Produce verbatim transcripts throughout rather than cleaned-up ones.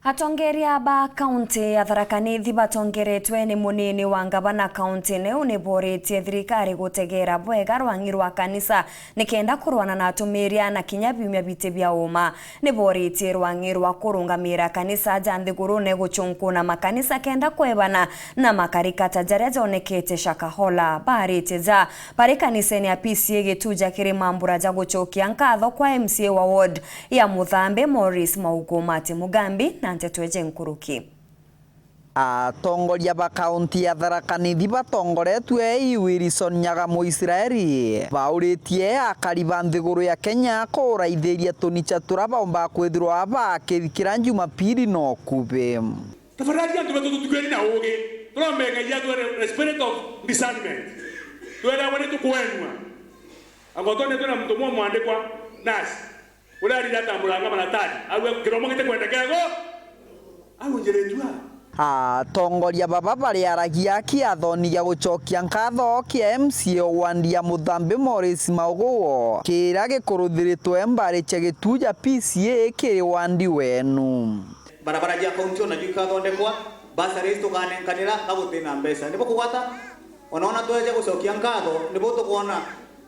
Atongeria ba kaunti ya Tharaka Nithi batongeretwe ni munini wa ngavana kaunti-ini iu ni boritie thirikari gutegera bwega rwang'i rwa kanisa nikenda kurwana na atumiria na kinya biumia biti bia uuma. Ni boritie rwang'i rwa kurungamira kanisa ja nthigurune guchunkuna makanisa kenda kwebana na makarikata jaria jonekete Shakahola. Baritie ja bari kanisene ya P C A Gituja kiri mambura ja gucokia nkatho kwa M C A wa ward ya Muthambi Morris Maugo. Mati Mugambi na nteto iji nkuruki. Atongoria ba kaunti ya Tharaka Nithi batongoretue i Wilson Nyaga Muisraeli bauritie akari ba nthiguru ya Kenya kuraithiria tunicha turia baumba kwithirwa bakithikira Jumapili no kubi. Tafadhali antu betu tutukweri na uugi, turombe Ngai atwe the spirit of discernment. Twere abo ni tukwenua. Ango twone twina muntu umwe mwandikwa nasi. Uria arire atamburaga maratari, auga kiromo gitikwendeka igo, au njiritua. Atongoria baba bariaragia kiathoni gia gucokia nkatho kia M C A o wandi ya Muthambi Morris Mauguo, kiria gikuruthiritwe mbari cia Gituja P C A kiri wandi wenu. Barabara cia kaunti ona cio ikathondekwa, bursaries tukanenkanira na gutina mbeca. Nibo kugwata, ona ona tweja gucokia nkatho, nibo tukwona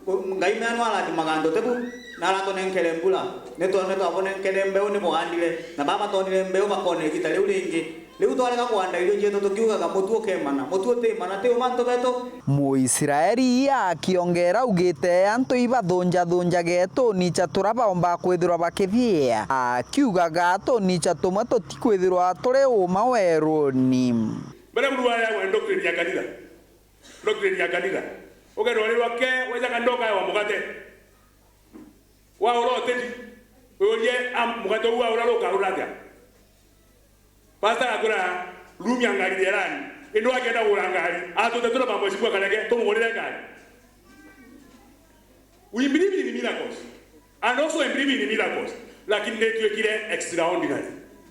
Ngai mea no arathimaga antu tibu, na aratunenkere mbura. Ni twa-, ni twabunenkere mbeu, ni bwaandire, na baba batonire mbeu, bakona igita riu ringi. Riu twarega kwanda irio cietu tukiugaga, "Mutu ukemana, mutu utimana, ti uma antu betu." Muisraeli akiongera augite antu ibathunjathunjage tunicha turia baumba kwithirwa bakithia, akiugaga tunicha tumwe tutikwithirwa turi uma weruni. Mbere buru aria agwa indoctrine ya kanitha. Doctrine ya kanitha. Ukerwa rirwa ke, wejaga ndoka ya mugate. Waura uteti. Urie, am, mugate uu waura ruka urathia. Pastor agakura room ya ngari ya rani. Indi wakenda kugura ngari, atute tura mamwe siku akareke, tumugurire ngari. We believe in miracles. And also I believe in miracles. Lakini nituikire extraordinary.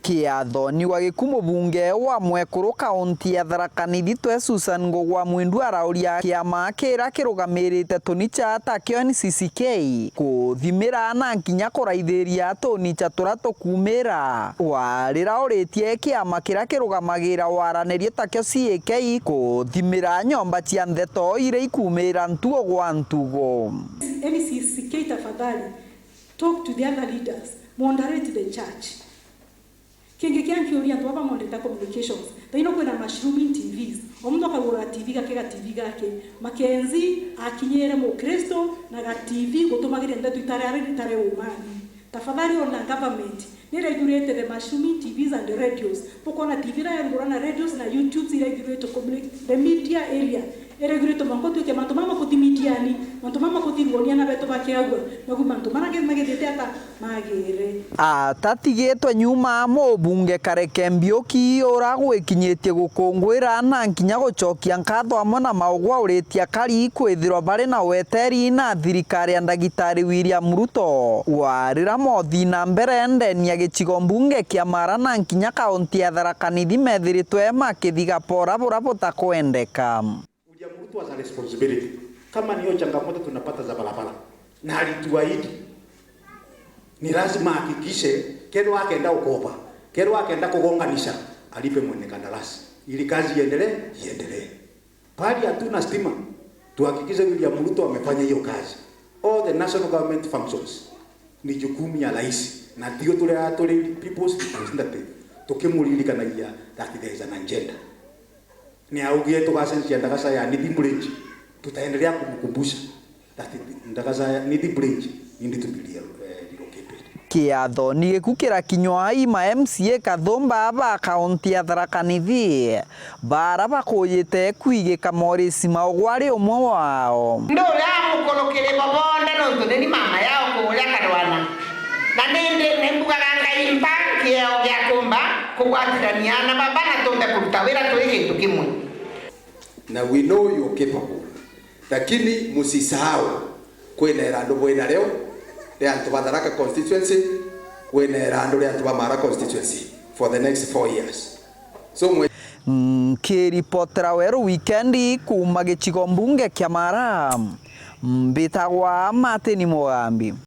Kiathoni wa giku mubunge wa mwekuru kaunti ya Tharaka Nithi twe Susan Ngugi wa Mwindu arauria kiama kiria kirugamirite tunicha ta kio N C C K kuthimira na nkinya kuraithiria tunicha turia tukumira. Warira uritie kiama kiria kirugamagira waranirio ta kio C A K kuthimira nyomba cia ntheto iria ikumira ntugo gwa ntugo. N C C K tafadhali, talk to the other leaders, moderate the church. Kingi kia nkiuria antu baba mondete communications. Thaino kwina mushrooming T Vs. O muntu akagura T V gake, ga T V gake. Makenzi akinyire Mukristo na ga T V gutumagiria ndeto itari ari itari umani. Tafadhali ona government niraigurite the mushrooming T Vs and the radios. Bukona T V iraigurwa na radios na YouTubes iraigurite communi-, the media area. Erigirite mwanka utuike mantu mama kuthi mediani, mantu mama kuthi ruonia na betu bakiagua, nagu mantu mara ge-, magithite ata magire. Atatigitwe nyuma mubunge Kareke Mbiuki ura gwikinyitie gukungwira na nkinya gucokia nkatho amwe na maugwa uritie akari kwithirwa bari na weteri na thirikari ya ndagitari William Ruto. Warira mothi na mbere ndeni ya gicigo mbunge kia Mara na nkinya kaunti ya Tharaka Nithi methiritwe makithiga pora bura butakwendeka. William Ruto has a responsibility. Kama ni hiyo changamoto tunapata za barabara, na alituahidi, ni lazima ahakikishe, kethirwa akenda ukopa, kethirwa akenda kugonganisha, alipe mwenye kandarasi, ili kazi iendelee, iendelee. Pahali hatuna stima, tuhakikishe William Ruto amefanya hiyo kazi. All the national government functions. Ni jukumu ya rais, na tio turia turi people's representative, tukimuririkanagia that there is an agenda. Ni augie tugacenjia ndagaca ya Nithi Bridge, tutaendelea kumkumbusha that ndagaca ya Nithi Bridge need to be relo-, eh, relocated. Kiatho ni giku kirakinywa i ma M C A kathumba ba kaunti ya Tharaka Nithi. Bara bakujite kwigika Morris Maugwa ari umwe wao. Ndi uria mukuru kiri bo bonthe, nontu ni ni mama yao kuuria karwana. Na nindi ni mbugaga Ngai mpa kieo gia kumba kugwatirania na baba na tumbe kuruta wira turi gintu kimwe. Na we know you're capable. Lakini musisahau, kwina irandu bwina rio ria antu ba Tharaka constituency, kwina irandu ria antu ba Mara constituency for the next four years. So mwe- Nkiripotera Weru Wikendi kuuma gicigo mbunge kia Mara, mbitagwa Martin Mugambi.